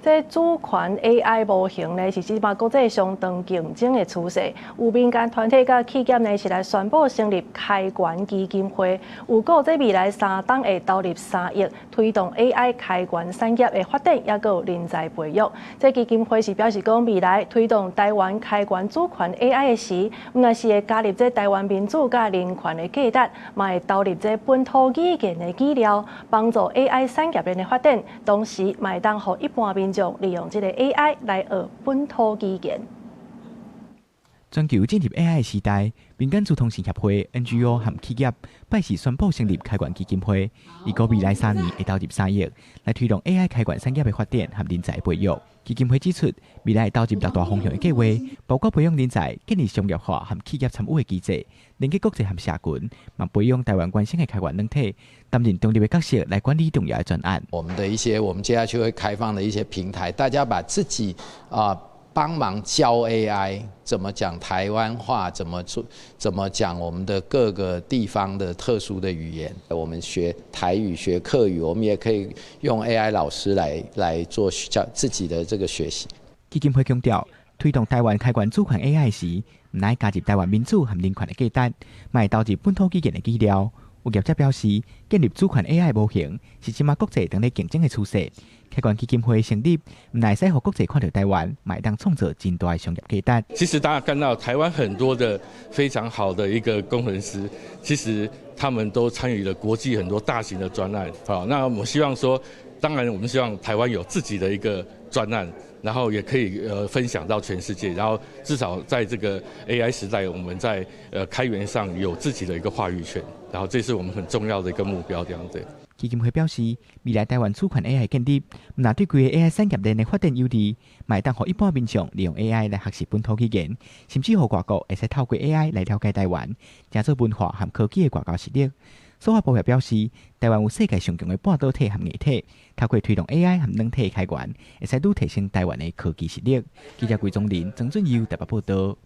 這主權 AI 模型呢，是這擺國際相當競爭的趨勢。有民間團體佮企業呢，是來宣布成立開源基金會，預估這未來3冬會投入3億，推動 AI 開源產業的發展，抑閣有人才培育。這基金會是表示講，未來推動台灣開源主權 AI 的時，毋但是會加入這台灣民主佮人權的價值，嘛會投入這本土語言的語料，幫助 AI 產業鏈的發展，同時嘛會當予一般民眾利用這个 AI 來學本土語言。全球進入 AI 時代，民間資通訊協會 NGO 和企業拜四宣布成立開源基金會，預估未來3年會投入三億來推動 AI 開源產業的發展和人才培育。基金會指出，未來會投入六大方向的計劃，包括培養人才、建立商業化和企業參與的機制、連結國際和社群，嘛培養台灣原生的開源軟體，擔任中立的角色來管理重要的專案。我們的一些，我們接下去會開放的一些平台，大家把自己啊幫忙教 AI 怎麼講台灣話，怎麼做，怎麼講我們的各個地方的特殊的語言。我們學台語、學客語，我們也可以用 AI 老師來做教自己的這個學習。基金會強調，推動台灣開源主權 AI 時，毋但加入台灣民主和人權的價值，嘛會投入本土語言的語料。有業者表示，建立主權 AI 模型是這馬國際當咧競爭的趨勢。開源基金會成立，毋但會使予國際看著台灣，嘛會當創造真大的商業價值。其實大家看到台灣很多的非常好的一個工程師，其實他們都參與了國際很多大型的專案。好，那我們希望說，當然我們希望台灣有自己的一個專案，然後也可以分享到全世界，然後至少在這個 AI 時代，我們在開源上有自己的一個話語權，然後這是我們很重要的一個目標，這樣子。基金會表示，未來台灣主權 AI 建立，毋但對規個 AI 產業鏈的發展有利，嘛會當予一般民眾利用 AI 來學習本土語言，甚至予外國會使透過 AI 來了解台灣，成做文化和科技的外交實力。數碼部也表示，台灣有世界上強的半導體和硬體，透過推動 AI 和軟體開源，會使愈提升台灣的科技實力。記者桂宗林、曾俊佑台北報道。